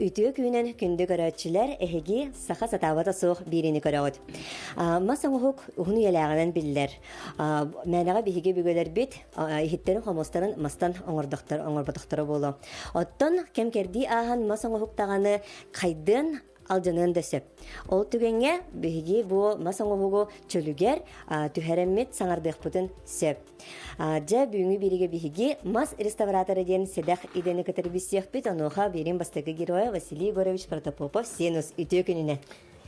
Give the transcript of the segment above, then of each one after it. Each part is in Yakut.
Үтүө күнэн күндү көрөөччүлэр, эһиги саха сатаабата суох бииrini көрөҕүт. Мас оҥоһук уһун үйэлээҕинэн биллэр. Мээнэҕэ биһиги өбүгэлэрбит иһиттэрин-хомуостарын мастан оҥордохтор, оҥорботохторо буолуо. Оттон кэм-кэрдии ааһан мас оҥоһук даҕаны хайдыан алдьаныан да сөп. Ол түгэҥҥэ биһиги бу мас оҥоһугу чөлүгэр түһэрэммит саҥардыахпытын сөп. Дьэ, бүгүҥҥү биэриигэ биһиги мас реставратора диэн сэдэх идэни кытары билсиэхпит. Онуоха биэриим бастакы геройа Василий Егорович Протопопов Сенус үтүө күнүнэн.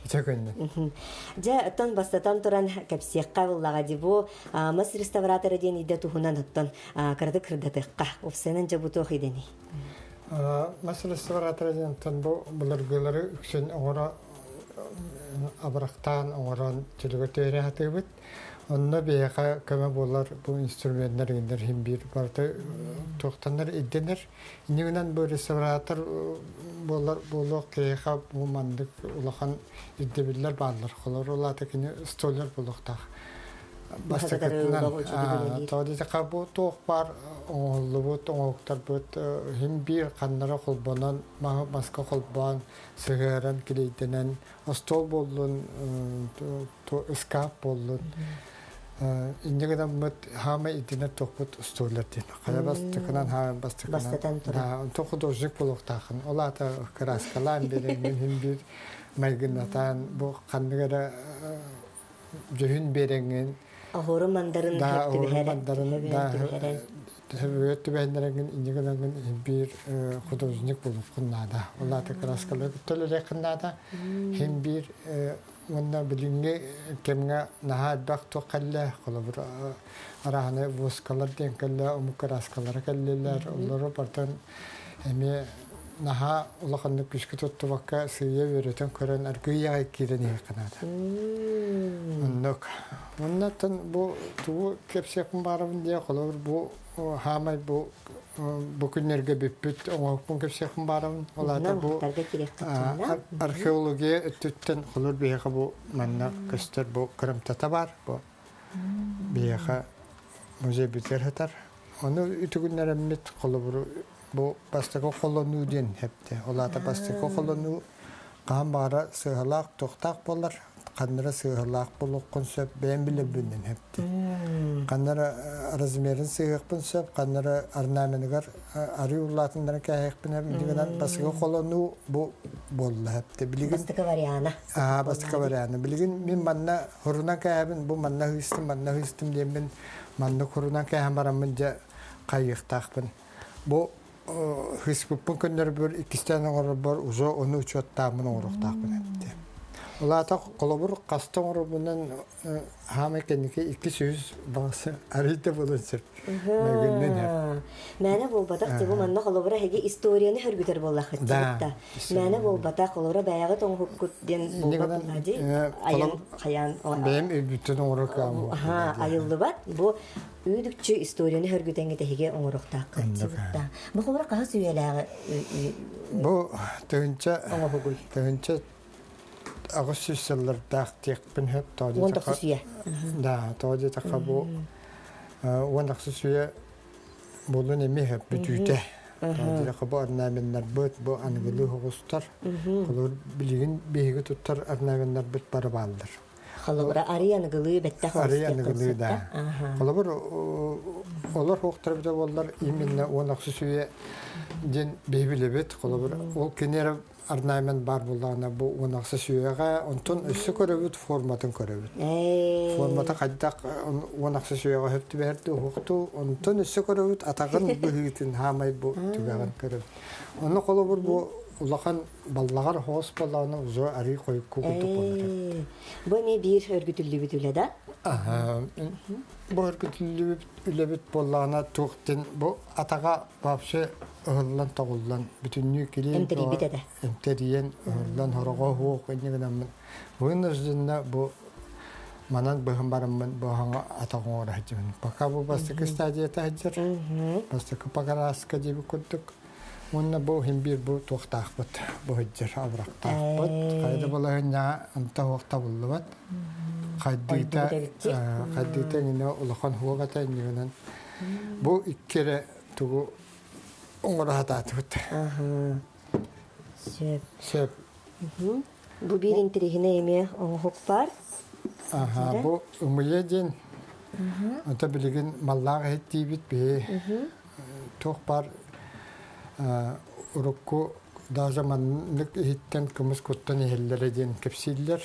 Үтүө күнүнэн. Дьэ, оттон бастатан туран кэпсиэххэ буллаҕа дии бу мас реставратора диэн идэ туһунан оттон кыратык кырдатыахха. Уопсайынан дьэ бу туох идэний? Мас реставратора диэн бу былыргылары үксүн оҥоро абырахтаан оҥорон чөлүгэр түһэрэ сатыыбыт. Онно биһиэхэ көмө буолар бу инструменнар иҥнэр иһин биир барыта туохтаннар ирдэнэр. Иннигинэн бу реставратор буолар буолуох киһиэхэ бу маннык улахан ирдэбиллэр бааллар. Холобур, ол аата кини столяр буолуохтаах. Бастакытынан, тоҕо диэтэххэ бу туох баар оҥоһуллубут оҥоһуктарбыт иһин биир ханнара холбонон маска холбоон сыһыаран килийдэнэн остуол буоллун ыскаап буоллун инньэ гынаммыт хаамай ирдэнэр туохпут остуоллар диэн хайа бастакынан хаамай бастакынан онтон художник буолуохтааххын ол аата кырааскалаан биэрэҥҥин иһин биир майгыннатаан бу ханнык эрэ дьүһүн биэрэҥҥин оһуору мандарын да оһуору мандарын да төһөбүгэр түбэһиннэрэҥҥин инньэ гынаҥҥын биир художник буолуоххун наада ол аата краскалары төлөрүөххүн наада иһин биир уонна билиҥҥи кэмҥэ наһаа элбэх туох кэллэ холобур арааһынай воскалар диэн кэллэ омук кырааскалара кэллилэр олору бартан эмиэ наһаа улаханнык күүскэ туттубакка сыыйа үөрэтэн көрөн аргыый аҕай киирэн иһиэххэ наада. Оннук. Оннуттан бу тугу кэпсиэхпин баарабын диye холобур бу хаамай бу бу күннэргэ бүппүт оҥоһукпун кэпсиэхпин баарабын. Ол аата бу археология өттүттэн холобур биһиэхэ бу манна көстөр бу кырамтата баар. Бу биһиэхэ музей бүтэр сытар. Ону үтүгүннэрэммит холобуру бу бастакы холонуу диэн эптэ. Ол аата бастакы холонуу хаһан баҕара сыаһалаах туохтаах буолар, ханнара сыаһалаах буолуоххун сөп, бэйэм билэрбинэн эпти. Ханнара размерин сыһыахпын сөп, ханнара орнаменыгар арыы улаатыннарын кээһиэхпин сөп. Билигин бастакы холонуу бу буолла эпти. Билигин Бастакы вариана. Аа, бастакы вариана. Билигин мин манна хурунан кээһэбин, бу манна ыыстым, манна ыыстым диэммин маннык хурунан кээһэн бараммын дьэ хайыахтаахпын. Бу хыыспыппын көннөрбөр иккистээн оҥорорбор уже ону учуоттааммын оҥоруохтаахпын эттэ. Ол аата холобур хаста оҥорорбунан хаамай кэнники 200 баҕасы арыйда буолуон сөп. Мэгиннен һэр. Мээнэ буолбатах дьэ бу манна холобура эһиги историяны хөргүтэр буоллаххыт да. Мээнэ буолбатах холобура бэйэҕит оҥоһуккут диэн буолбат ди айан хайаан бэйэм өйбүттэн оҥорор кыаҕым айыллыбат бу Үүдүкчү историяны хөргүтэҥҥит эһиги оҥоруохтааххыт. Бу холобура хаһыс үйэлээҕи Бу тыһыынча оҥоһугуй? 1800 сыллардаах диэхпин сөп. 19 үйэ. Да, тоҕо диэтэххэ бу 19 үйэ буолуон эмиэ сөп бүтүүтэ. Тоҕо диэтэххэ бу орнаменнарбыт, бу аныгылыы оҕустар, холобур билигин биһиги туттар орнаменнарбыт бары бааллар. Холобура, арый аныгылыы бэттэх Арый аныгылыы да. Холобур, олор хуохтар эбитэ буоллар, именно 16 үйэ диэн биһи билэбит. Холобур, ол кини эрэ орнамент баар буоллаҕына бу 16 үйэҕэ, онтон өссө көрөбүт, форматын көрөбүт. Формата хайдах 16 үйэҕэ сөп түбэһэрдии уһуктуу, онтон өссө көрөбүт атаҕын быһыытын хаамай бу түгэҕин көрөбүт. Онно холобур бу улахан Баллаҕар хоос буоллаҕына уже арыы хойукку курдук буолар. Бу эмиэ биир өргүтүллүбүт үлэ да? Бу өргүтүллүбүт үлэбит буоллаҕына туох дин бу атаҕа вообще ыһыллан тоҕуллан бүтүннүү килиин Эмтэрийбит этэ. Эмтэрийэн ыһыллан хороҕо хуох инньэ гынаммын вынужденно бу манан быһан бараммын бу хаҥа атах оҥоро сылдьабын. Пока бу бастакы стадията сылдьар. Бастакы покраска диэбит курдук. Уонна бу иһин биир бу туохтаахпыт, бу сылдьар абырахтаахпыт. Хайа да балаһыанньаҕа ынта суох табыллыбат. Хайдыыта, хайдыыта эҥинэ улахан суох этэ иннигинэн. Бу икки эрэ тугу оҥоро сатаатыбыт. Сөп. Сөп. Бу биир интэриэһинэй эмиэ оҥоһук баар. Аха, бу ымыйа диэн Ото билигин маллаах иһиттиибит биһи туох баар урукку даже маннык иһиттэн кымыс куттан иһэллэрэ диэн кэпсииллэр,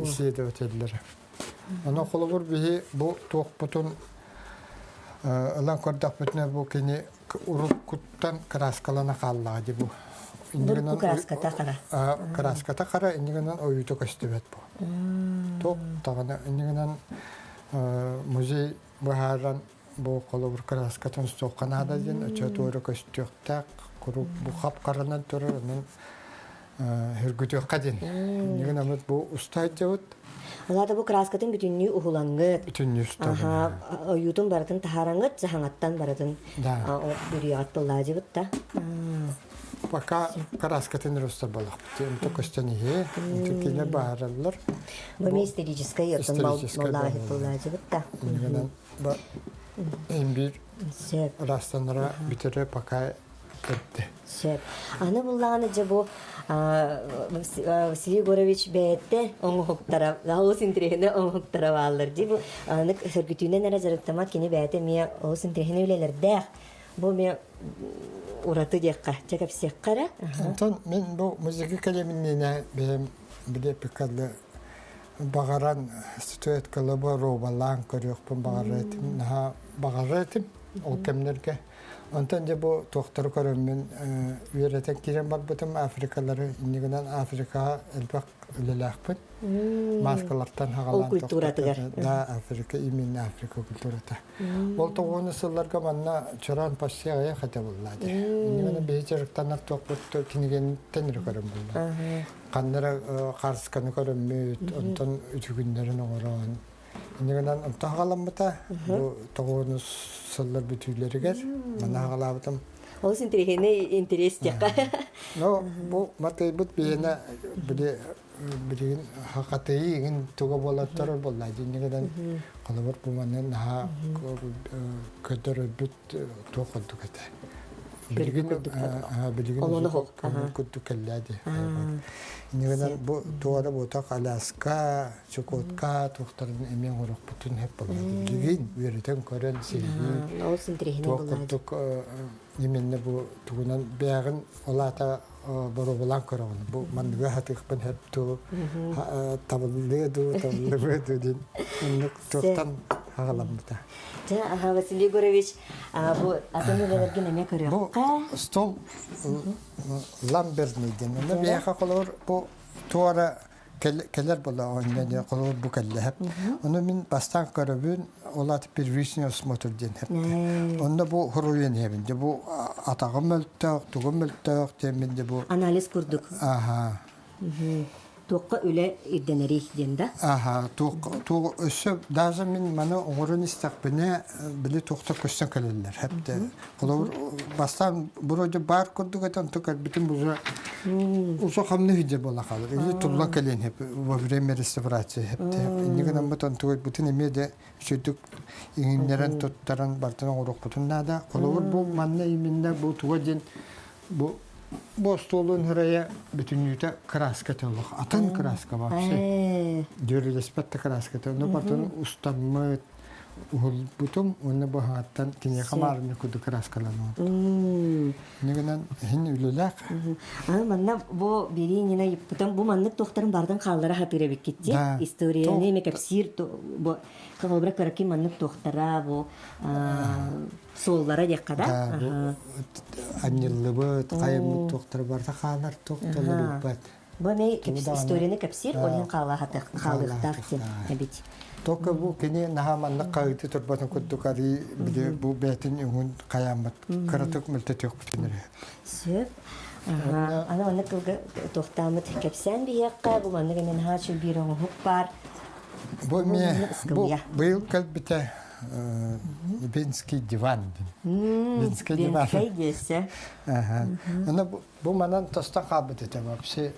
исследователлэр. Ону холобур биһи бу туохпутун ылан көрдөхпүтүнэ бу кини уруккуттан кырааскалана хааллаҕа дии бу. Урукку кырааската хара. Кырааската хара, иннигинэн ойуута көстүбэт бу. Туох даҕаны иннигинэн музей быһааран бу холобур кырааскатын суохха наада диэн оччотугар көстүөхтээх куруук бу хап-харанан турар онон үргүтүөххэ диэн. Иннигин амыт бу уста сылдьабыт. Улаата бу кырааскатын бүтүннүү уһулаҥҥыт. Бүтүннүү устабын. Аха, ойуутун барытын таһаараҥҥыт, саһаҥаттан барытын бүрүйэҕит тыллаадьыбыт да. Пока кырааскатын эрэ устар буоллахпыт. Онто көстөн иһиэ. Онто кинилэр баһараллар. Бу эмиэ историческай оттон маллааһы тыллаадьыбыт да. Иннигинэн имбир ырастанара бүтэрэ пока эрдэ. Сөп. Аны буллаҕына дьэ бу Василий Егорович бэйэтэ оҥоһуктара, олус интэриэһинэй оҥоһуктара бааллар дии. Бу аны сөргүтүүнэн эрэ дьарыктаммат кини бэйэтэ эмиэ олус интэриэһинэй үлэлэрдээх. Бу эмиэ ураты диэххэ, чэ кэпсиэххэ эрэ. Онтон мин бу музыка кэлэминнинэ бэйэм били пикаллы баҕаран статуэткалабы робалаан көрүөхпүн баҕарар этим, наһаа баҕарар этим ол кэмнэргэ. Онтон дьэ бу туохтары көрөммүн үөрэтэн киирэн барбытым Африкалары иннигинэн Африкаҕа элбэх үлэлээхпин. Маскалартан хагалаан Ол культуратыгар. Да, Африка, именно Африка культурата. Ол тоҕуону сылларга манна чорон почти аҕыйах этэ буолла дии. Иннигинэн биһи дьарыктанар туохпут кинигэнтэн эрэ көрөн буолла. Ханна эрэ харысканы көрөммүт, онтон үтүгүннэрин оҥорон Иннигинэн онто хаҕаламмыта. Бу тоҕуону сыллар бүтүүлэригэр маны хаҕалаабытым. Олус интэриэһинэй интэриэс диэххэ. Ну, бу матыйбыт биһиэнэ били билигин хакатыйы игин туга буолаттар буолла диннигинэн холобур бу манна наһаа көрдөрөрбүт туох курдук этэ. Билигин билигин курдук кэллээ дии. Иннигинэн бу туора буотах Аляска Чукотка туохтарын эмиэ оҥоруохпутун сөп буолла. Билигин үөрэтэн көрөн сиһилии Олус интэриэһинэй туох буолла. курдук именно бу тугунан бэйэҕин ол аата боруобалаан көрөҕүн. Бу манныгы хатыахпын сөп дуу, табыллыа дуу, табыллыбыа дуу диэн оннук туохтан хаҕаламмыта. Дьэ, Василий Егорович, бу атын үлэлэргин эмиэ Бу көрүөххэ. стол ламберный диэн. Онно биһиэхэ холобур бу туора кэлэр була оонньоон холобур бу кэллэһэп. Ону мин бастаан көрөбүн, ол аата первичный осмотр диэн хэпте. Онно бу хоруйан иһэбин. Дьэ бу атаҕым мөлтөх, тугум мөлтөх диэммин дьэ бу Анализ курдук. Аха. Туохха үлэ ирдэнэрий диэн да? Аха, туох туох өссө даже мин маны оҥорон истэхпинэ били туохта көстөн кэлэллэр хэпте. Холобур бастаан вроде баар курдук этэ, онто кэлбитим уже Усо хамны хидже буола хаалар. Или туллан кэлиэн хеп во время реставрации хепте. Инни гынаммыт онтугайбытын эмиэ де сүрдүк иҥиннэрэн туттаран бартын оҥоруохпутун наада. Холобур бу манна именно бу туга диэн бу бу остуолун хырайа бүтүннүүтэ краска толох. Атын краска вообще. Дьүөрэлэспэт да краската. Ону бартын устаммыт уһулбутум уонна бу аһааттан киниэхэ маарынна курдук кырааскаланабыт. Иннигинэн иһин үлэлээх. Аны манна бу Беринина ыйыппытым бу маннык туохтарын бардын хааллара хатыыр эбиккит дии. Историяны эме кэпсиир бу холобура кыракый маннык туохтара бу суоллара диэххэ да. Анньыллыбыт, хайыммыт туохтара барыта хаалар туох толоруппат. Бу эмиэ историяны кэпсиир, ол иһин хаалыахтаах диэн эбит. Только бу кини наһаа маннык хаһыытыы турбатын курдук арыы били бу бэйэтин өҥүн хайааммыт кыратык мөлтөтүөхпүтүн эрэ. Сөп. Аны маннык тылга туохтааммыт кэпсээн биһиэххэ бу маннык эмиэ наһаа үчүгэй биир оҥоһук баар. Бу эмиэ бу быйыл кэлбитэ Венский диван. Венский диван. Венскэй диэсэ. Аны Бу манан тостон хаалбыт этэ вообще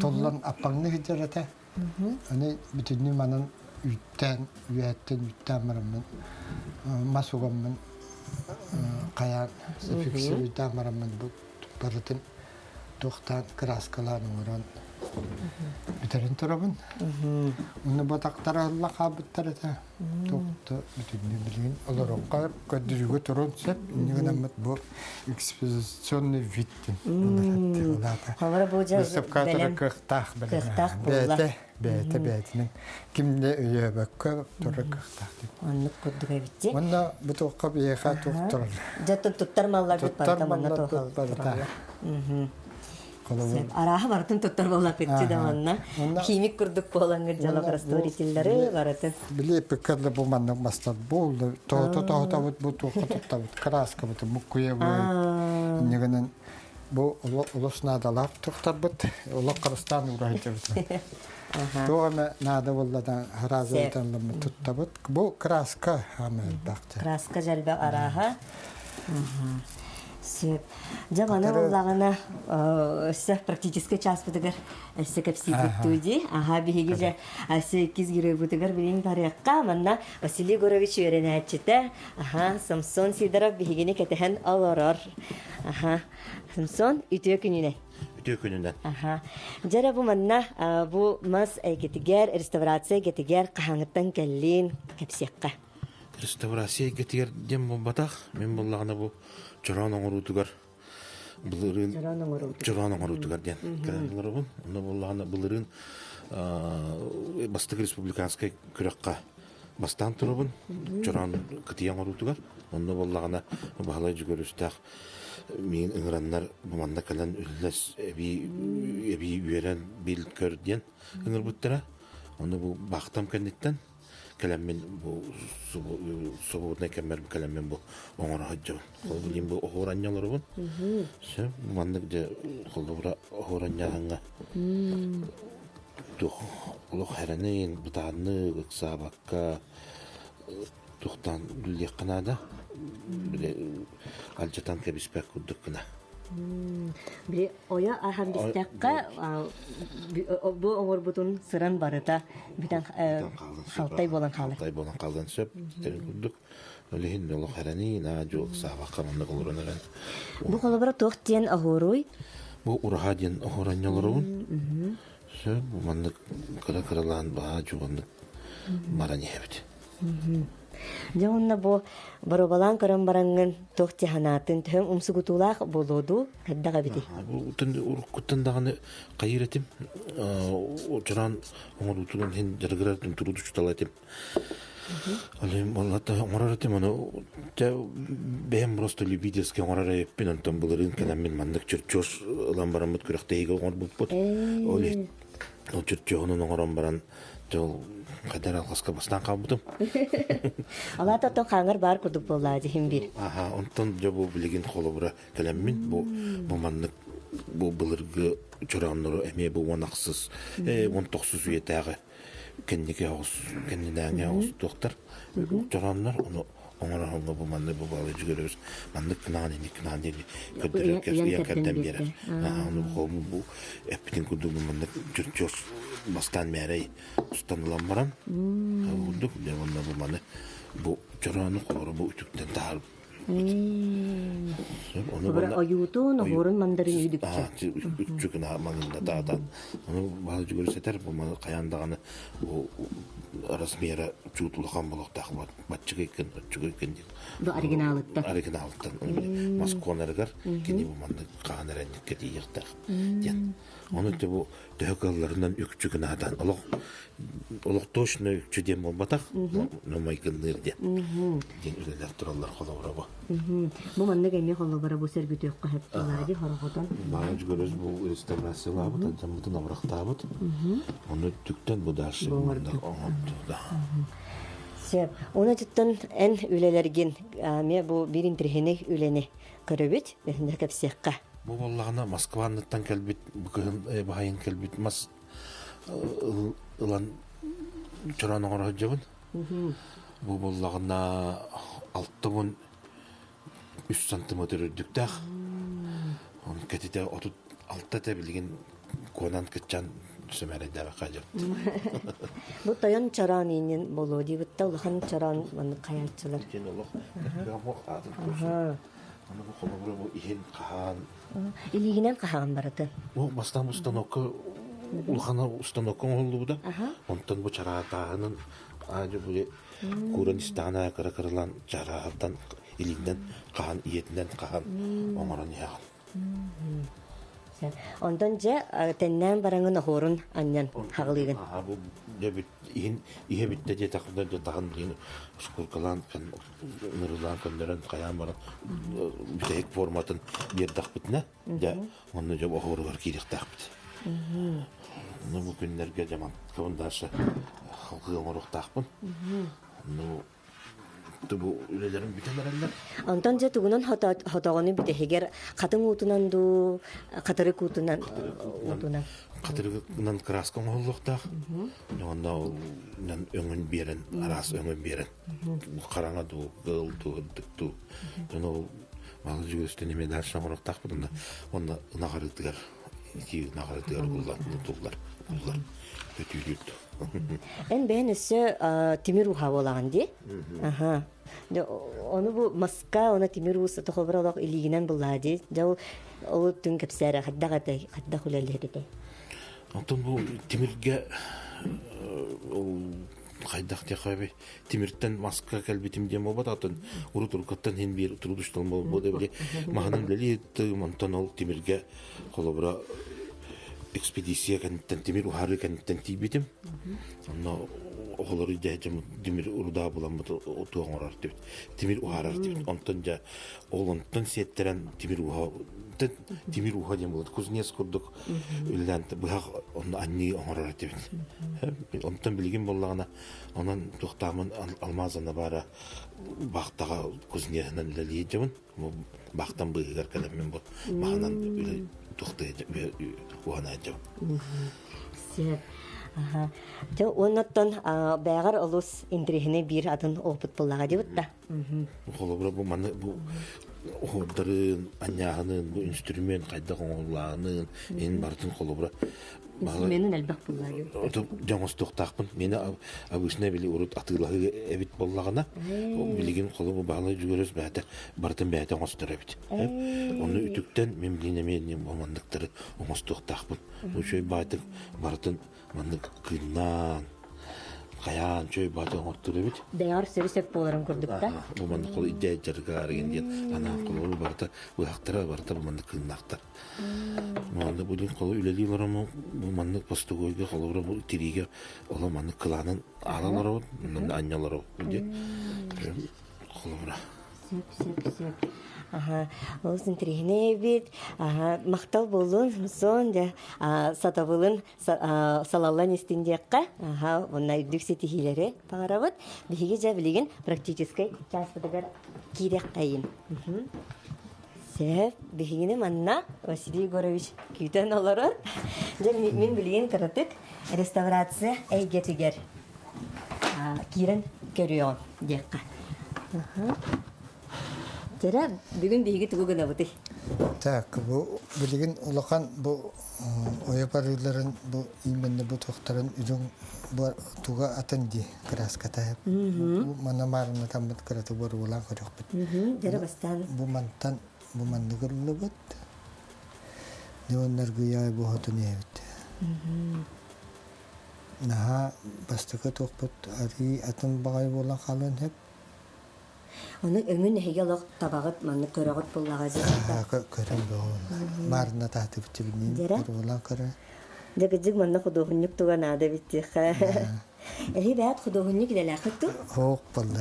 толлон аппаҥны сылдьар этэ. Аны бүтүннүү манан үүттээн, үөһэттэн үүттээн бараммын мас угаммын хайаан зафиксируйдаан бараммын бу барытын. Туохтаан кырааскалаан оҥорон бүтэрин турабын. Уну батактара ылла хаалбыттар этэ. Туохта бүтүннүү билигин олорукка көрдөрүүгө турун сөп. Инньэ гынаммыт бу экспозиционный вид диэн Холобура бу дьэ Выставка бэлэм кыахтаах бэлэм. Кыахтаах буолла. Бэйэтэ бэйэтэ бэйэтинэн кимне өйөөбөккө турар кыахтаах диэн. Оннук курдук эбит. Уонна бу туохха биһиэхэ туох турар. Дьэ туттар малларбыт Туттар барыта манна малларбыт барыта. Мгм. Холобур Арааһы барытын туттар буоллахпытчы да манна. Химик курдук буолаҥҥыт дьалак растворителлары барытын. Били пыккарда бу маннык мастар буолла. Тоото тоһутабыт бу туохха туттабыт краскабыт муккуйабыт. Иннигинэн бу олус наадалаах туттарбыт олох харыстаан уурайдыбыт. Туох эмэ наада буолла да хараазытан туттабыт. Бу краска ама элбэх. Краска дьэлбэ арааһа. Сөп. Дьэ маны буоллаҕына өссө практическай чааспытыгар өссө кэпсиибит дуу дии. Аха биһиги дьэ өссө иккис геройбутугар билин барыахха. Манна Василий Егорович үөрэнээччитэ аха Самсон Сидоров биһигини кэтэһэн олорор. Аха Самсон үтүө күнүнэн. Үтүө күнүнэн. Аха. Дьэ бу манна бу мас эйгэтигэр, реставрация эйгэтигэр хаһааҥҥыттан кэллиин кэпсиэххэ. Реставрация эйгэтигэр диэн буолбатах. Мин буоллаҕына бу чороон оҥоруутугар былырыын Чороон оҥоруутугар. Чороон оҥоруутугар диэн кэлэн олоробун. Онно буоллаҕына былырыын бастакы республиканскай күрэххэ бастаан турабын. Чороон кытыйа оҥоруутугар. Онно буоллаҕына Баһылай Дьүгүрүстээх миин ыҥыраннар бу манна кэлэн үллэс эбии эбии үөрэн бил көр диэн ыҥырбыттара. Онно бу баахтам кэнниттэн кэлэммин бу свободнай кэммэр кэлэммин бу оҥоро сылдьабын. Ол билигин бу оһуоранньа олоробун. Сөп маннык дьэ холобура оһуоранньааһыҥҥа туох олох эрэнин бытааннык ыксаабакка тухтаан үлэлиэххэ наада. Били алдьатан кэбиспэт курдук гына. Били ойо ахан бистэххэ бу оҥорбутун сыран барыта бүтэн халтай буолан хаалар. Халтай буолан хаалан сөп терин курдук. Ол иһин олох эрэнии наа дьуок саабакка маннык олорон эрэн. Бу холобура туох диэн оһуоруй? Бу ураһа диэн оһуоранньолоробун. Сөп маннык кыра-кыралаан баһаа дьуоннык баран иһэбит. Дьэ уонна бу боруобалаан көрөн бараҥҥын туох дии санаатын төһөҥ умсугутуулаах буолуо дуу хайдах эбитий? Уруккуттан даҕаны хайыыр этим чороон оҥоруутун иһин дьарыгырар туруу учуутал этим. Оҥорор этим ону бэйэм просто любительски оҥорор эбиппин онтон былырыын кэлэммин маннык чертеж ылан бараммыт күрэхтэһиигэ оҥорбуппут. Ол Ол чертеһунан оҥорон баран дьол хайдар алҕаска бастаан хаалбытым. Алаата оттон хааҥар баар курдук буоллаа дьиһин биир. Аха, онтон дьэ бу билигин холобура кэлэммин бу бу маннык бу былыргы чорооннору эмиэ бу уон ахсыс, 19 үйэтээҕи кэнники оҕус кэннинээҥи оҕус туохтар чорооннор ону оҥороһоҥҥо бу маннык бу баалы дьүгөрөбүс маннык кынаан инник кынаан диэн көрдөрөр ыйан кэрдэн биэрэр ону бу эппитин курдук бу маннык чөрчөс бастаан мээрэй устан ылан баран курдук дьэ уонна бу маны бу чороону холоро бу үтүктэн таһаар ойуутун оһуорун мандарын үдүкчү үкчү гына манында таатан ону баалы дьүгөрүс этэр бу маны хайаан даҕаны бу размера чуут улахан болохтаах баччыгыйкын оччугуйкын диэн бу оригиналыттан оригиналыттан москваларыгар кини бу маннык хаан эрэнниккэ тиийиэхтээх диэн ону те бу төһө кыалларынан үкчү гынаатан олох олох точно үкчү диэн буолбатах но майгынныыр диэн диэн үлэлэр тураллар холобура бу бу маннык эмиэ холобура бу сөргүтүөххэ сөп буолаа хорохотон Баҕа дьүгөрөс бу реставрациялаабыт алдьаммытын абырахтаабыт ону түктэн бу дальше оҥорду да Сөп. Уна туттан эн үлэлэргин эмиэ бу биир интэриэһинэй үлэни көрөбүт, өһүнэ кэпсиэххэ. Бу буоллаҕына Москва анныттан кэлбит бу кыһын баһайын кэлбит мас ылан чороон оҥоро сылдьабын. Бу буоллаҕына 63 сантиметр үрдүктээх. Оны кэтитэ 36 этэ билигин куонан кыччан сэмэрэйдээбэххэ дьон. Бу тойон чороон иинин буолуо диибит да улахан чороон маннык хайааччылар. Диэн олох атын көрсүн. Аны бу холобура бу иһин хаһаан Илиигинэн хаһаҕын барытын. Бу бастаан установка улахан установка оҥоһуллубута. Онтон бу чараатааһынын аадьы бу кууран истэҕинэ кыра кыралаан чарааһыттан илиинэн хаһан ийэтинэн хаһан оҥорон иһэҕин. Онтон дьэ тэннээн бараҥын оһуорун анньан хаҕылыыгын. Бу дьэ иһин иһэ бүттэ диэтэхпинэ дьэ таһын билигин шкуркалаан нырылаан көннөрөн хайаан баран бүтэһик форматын биэрдэхпитинэ дьэ онно дьэ оһуоругар киириэхтээхпит. Ну бу күннэргэ дьэ мантыкабын дальше халгыы оҥоруохтаахпын. Ну бу үлэлэрим бүтэн эрэллэр. Онтон дьэ тугунан хотоҕону бүтэһигэр хатыҥ уутунан дуу, хатырык уутунан уутунан Хатырыгынан краска оҥоһуллуохтаах. Онно өҥүн биэрэн, араас өҥүн биэрэн. Хараҥа дуу, кыыл дуу, ырдык дуу. Дьон ол малы дьүгүрүстэн эмиэ дальше оҥоруохтаахпыт онно онно ынах арыытыгар итии ынах арыытыгар угуллар, туллар, угуллар. Өтүүлүүр дуу. Эн бэйэн өссө тимир ууһа буолаҕын дии? Аха. Ону бу маска, оны тимир уус тохобура олох илиигинэн буллаа дии. Дьэ ол ол түн кэпсээрэ хайдах этэй, хайдах үлэлиир этэй? Онтон бу тимиргэ ол хайдах диэххэ тимиртэн маска кэлбитим диэн буолбат атын урут уруккаттан иһин биир трудуштан буолбут били маһынан үлэлии онтон ол тимиргэ холобура экспедиция кэнниттэн тимир уһаарыы кэнниттэн тиийбитим онно оҕолору дьэ тимир урудаа буламмыт оту оҥорор дибит тимир уһаарар дибит онтон дьэ ол онтон сиэттэрэн тимир ууһа тимир ууһа диэн буолар кузнец курдук үлэлээн быһах онно анньыы оҥорор этибит онтон билигин буоллаҕына онон туохтаамын алмаазана баара баахтаҕа кузнеһынан үлэлии дьабын баахтан быыһыгар кэлэммин бу маһынан үлэ туохтыы уһана дьабын Сөп. Дьэ, уоннаттан бэҕэр олус интириэһинэй биир атын опыт буллаҕа дибит да. Холобура бу маны бу оһуордарын, анньааһынын, бу инструмент хайдах оҥоһуллааҕынын, ин барытын холобура Инструменын элбэх буллааҕы. Дьон оҥостуохтаахпын. Миэнэ обычно били урут атыылаһыы эбит буоллаҕына, билигин холобу Баһылай Дьүгүрүс бэйэтэ барытын бэйэтэ оҥостор эбит. Ону үтүктэн мин билигин эмиэ манныктары оҥостуохтаахпын. Үчүгэй баайтык барытын маннык кыыннаан, хайаан чөй баата оҥортуур эбит. Бэйэҕэр сөрү сөп буоларын курдук да. Бу маннык холу идэ дьарыгаар диэн анаан холобуру барыта быһахтара барыта бу маннык кыыннаахтар. Манна бу дин холу үлэлии олорому бу маннык постугуйга холобура бу тириигэ оло маннык кылаанын аалан олоробут, анньа олоробут диэн холобура. Сөп, сөп, сөп. Аха, олус интэриэһинэй эбит. Аха, махтал буоллун, сон дьэ сатабылын салаллан истин диэххэ. Аха, уонна үрдүк ситиһиилэри баҕарабыт. Биһиги дьэ билигин практическай чааспытыгар киириэххэйин. Сөп, биһигини манна Василий Егорович күүтэн олорор. Дьэ, мин билигин кыратык реставрация эйгэтигэр киирэн көрүөҕүм диэххэ. Дьэрэ, бүгүн биһиги тугу гынабытый? Так, бу билигин улахан бу ойо барыыларын бу именно бу туохтарын үрүҥ бу туга атын дии краската. Бу мана маарынатаммыт кыраты боруолаан көрүөхпүт. Дьэрэ бастаан. Бу мантан бу маннык ыллыбыт. Дьонноргуйа бу хотун эбит. Наһаа бастакы туохпут арыы атын баҕайы буолан хаалыан сөп. Ону өҥүн эһиги олох табаҕыт маннык көрөҕүт буллаҕа дии. Көрөн буолла. Маарына таатыбыт дьибинин буолан көрө. Дьэ кыдьык манна худуоһунньук туга наада биттиэххэ. Эһи бэт худуоһунньук идэлээххит ту? Хоох буолла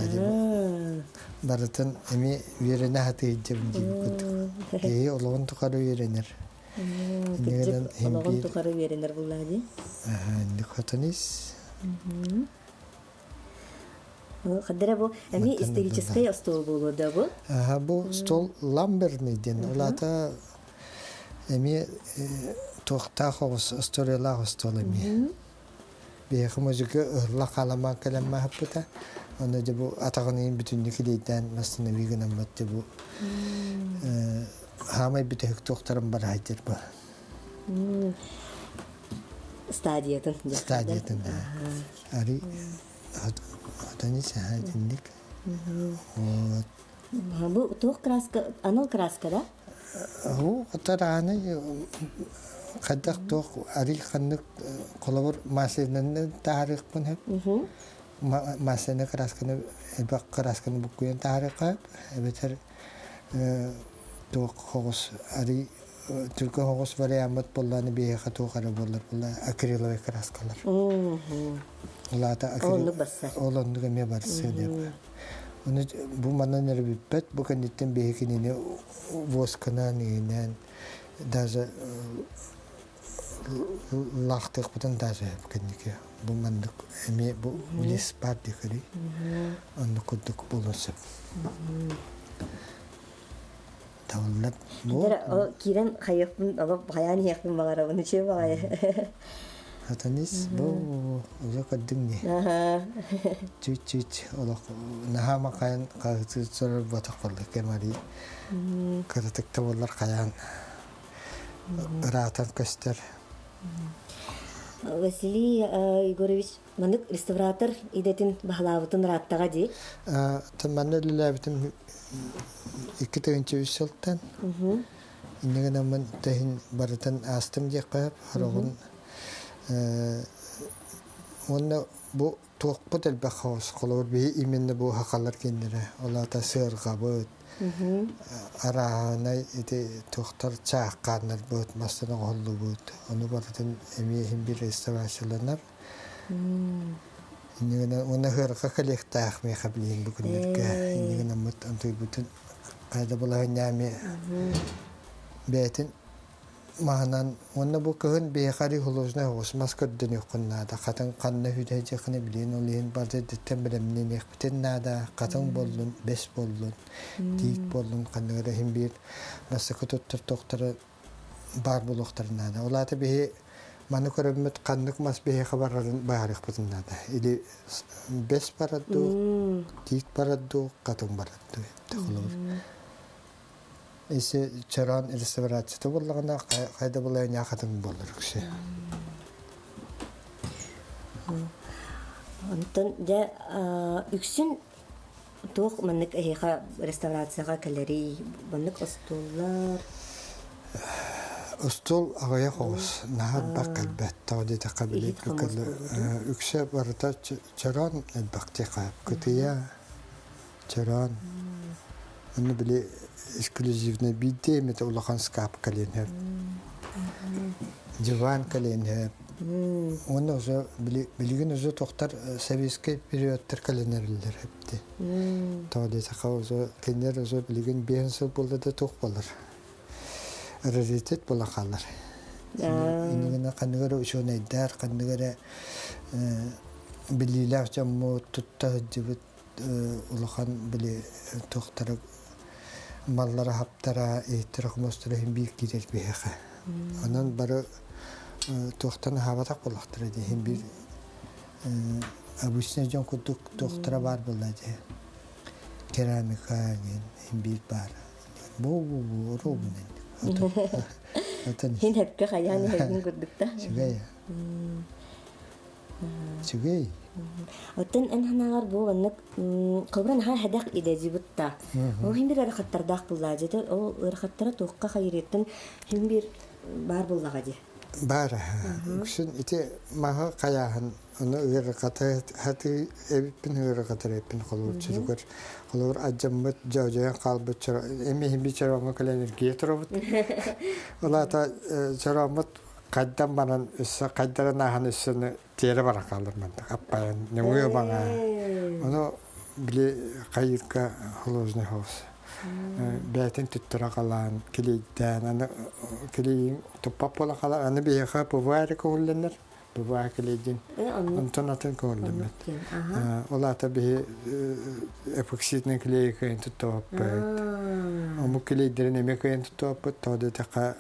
Барытын эми үөрэнэ сатыйдым диир курдук. Киһи олоҕун тухары үөрэнэр. Кырдьык олоҕун тухары үөрэнэр буллаа дии. Хотонис. Хаддара бу эми историческай остуол буолуо да бу? Бу стол ламберный диэн. Улаата эми туохтаах оҕус историялаах остуол эми. Биһиэхэ музыка ыһылла халамаан кэлэн маһыппыта. Аны дьэ бу атаҕын иһин бүтүннүү килиэйдээн массыынабыы гынаммыт дьэ бу хаамай бүтэһик туохтарын бараһайдыр бу. Стадиятын. Стадиятын да. Ари отони саха итинник. Вот. Бу туох краска, анал краска да? Уу тарааны хайдах туох арый ханнык холобур массыынаны таһаарыахпын сөп. Массыына красканы элбэх красканы буккуйан таһаарыахха эбэтэр туох хоҕус арый түргэн хоҕус вариаммыт буоллааны биһиэхэ туох эрэ буоллар буолла акриловай краскалар. Улаата Ол оннук барсар. Ол оннук эмиэ барсыа диэн. Ону бу манан эрэ бүппэт, бу кэнниттэн биһи кинини восканан, иинэн, даже лаахтыахпытын даже кэнники бу маннык эмиэ бу лис баар диэкэри оннук курдук буолуон сөп. Табыллар бу Киирэн хайыахпын, хайаан иһиэхпин баҕарабын, үчүгэй баҕайы. Хатанис бу уже көрдүҥ дии. Чуть-чуть олох наһаа макайан хаһытыы ботох болла кемари кыратык да буоллар хайаан ыраатан көстөр. Василий Егорович маннык реставратор идэтин баһылаабытын ырааттаҕа дии. Манна үлэлээбитим 2003 сылтан. Инньэ гынаммын тэһин барытын аастым диэххэ сөп. Хороҕун уонна бу туохпут элбэх хаос. Холобур, биһи именно бу хахалар кинилэрэ. Ол аата сыарҕабыт, арааһынай ити туохтар чааххааннарбыт, мастан оҥоһуллубут. Ону барытын эмиэ иһин биир реставрацияланар. Инньэ гынан уонна ыарха кэлиэхтээх миэхэ билигин бу күннэргэ. Инньэ гынаммыт антыйбытын хайда балаһынньаами бэйэтин маһынан уонна бу кыһын биһиэхэ арыы холуожунай оҕус мас көрдөнүөххүн наада. Хатыҥ ханна үһүдэ билиэн ол иһин бары эрдэттэн бэлэмнэниэхпитин наада. Хатыҥ буоллун, бэс буоллун, тиит буоллун ханныга да иһин биир бастакы туттар туохтара баар буолуохтарын наада. Ол аата биһи маны көрөммүт ханнык мас биһиэхэ барарын быһаарыахпытын наада. Или бэс барар дуу, тиит барар дуу, хатыҥ барар дуу холобур. Если чороон реставрацията буоллаҕына, хайда булайын хатыҥ буолар үксэ. Онтон дьэ үксүн Туох маннык эһиэхэ реставрацияҕа кэлэрий? Маннык остуоллар? Остуол аҕыйах оҕус, наһаа элбэх кэлбэт. Тоҕо диэтэххэ били үксэ барыта чороон элбэхтик кытыйа, чороон. Ону били эксклюзивный биирдэ эмит улахан скап кэлиэн сөп. Диван кэлиэн сөп. Уонна уже билигин уже тохтар советский периодтар кэлэнэриллэр эбити. Тоҕо диэтэххэ уже кинилэр уже билигин биэс сыл буолла да туох буолар. Раритет буола хаалар. Иннигинэ ханнык эрэ учуонайдар, ханнык эрэ билиилээх дьоммут тутта сылдьыбыт улахан били туохтара маллара хаптара иһиттэрэ хомостора иһин биир киирэр биһиэхэ. Онон бары туохтан аһаабатах буоллахтара дии иһин биир обычный дьон курдук туохтара баар буолла дии. Керамика иһин биир баар. Бу бу бу оруобунан. Хин хэпкэ хайаан иһэргин курдук да. Үчүгэй. Үчүгэй. Оттон эн ханаҕар бу оннук холобура наһаа хэдэх идэдьибит да. Ол хин бир ыарахаттардаах буллаа дьэ ол ыарахаттара туохха хайырыттан хин бир баар буллаҕа дии. Баар үксүн ити маһы хайааһын ону ыарахата хаты эбиппин ыарахатар эбиппин холобур чүрүгэр холобур адьаммыт дьоодьойон хаалбыт чоро эми иһин би чороҥҥо кэлэн эргийэ турабыт. Ол аата чорооммут хайдан баран өссө хайдарын ааһан өссө тиэрэ баран хаалар мантак аппайан нөҥүө баҥаа ону били хайыырга холозный хаус бэйэтин туттара халаан килийдээн аны килийин туппат буола халар аны биһиэхэ ПВА эрэ көҥүллэнэр ПВА килийдин онтон атын көҥүллэммэт ол аата биһи эпоксидный клейи кыайан туттубаппыт омук килийдэрин эмиэ кыайан туттубаппыт тоҕо диэтэххэ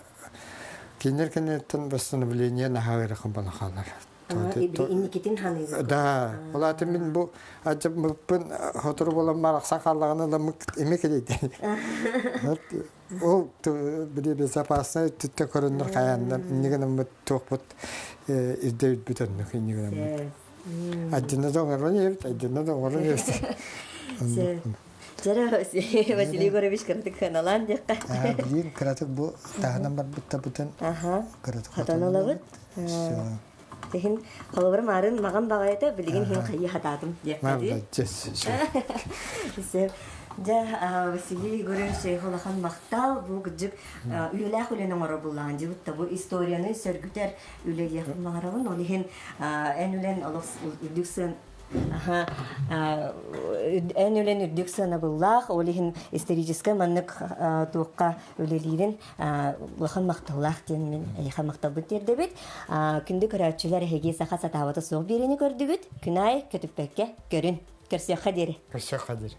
Кинилэр кэнниттэн восстановление наһаа ыарахан буолан хаалар. Инникитин ханыыгын. Да, ол аата мин бу адьабыппын сотору буолан барахсан хааллаҕына ыламмыт эмиэ кэлиэйдэн. Ол били безопасный өттүттэн көрөннөр хайааннар инни гынаммыт туохпут ирдэбилбит оннук инни гынаммыт. Адьына да оҥорон иһэбит, адьына да оҥорон иһэбит. Дьэрэ Василий Егорович кыратык сыаналаан диэххэ. Билигин кыратык бу таһынан барбыттабытын Аха. кыратык Хотон ылабыт. Все. Иһин холобур маарын маҕан баҕайыта билигин иһин хайыы хатаатым диэххэ дии. Молодец. Сөп. Дьэ, Василий Егорович улахан махтал бу кырдьык үйэлээх үлэни оҥорор буллаҕын дьибит бу историяны сөргүтэр үлэлиэхпин баҕарабын. Ол иһин эн үлэн олох үрдүк сыан эн үлэн үрдүк сыанабыллаах, ол иһин историческай маннык туохха үлэлиирин улахан махталлаах диэн мин эйиэхэ махталбын тиэрдэбит. Күндү көрөөччүлэр, эһиги саха сатаабата суох биэриини көрдүгүт. Күн аайы көтүппэккэ көрүн. Көрсүөххэ диэри. Көрсүөххэ диэри.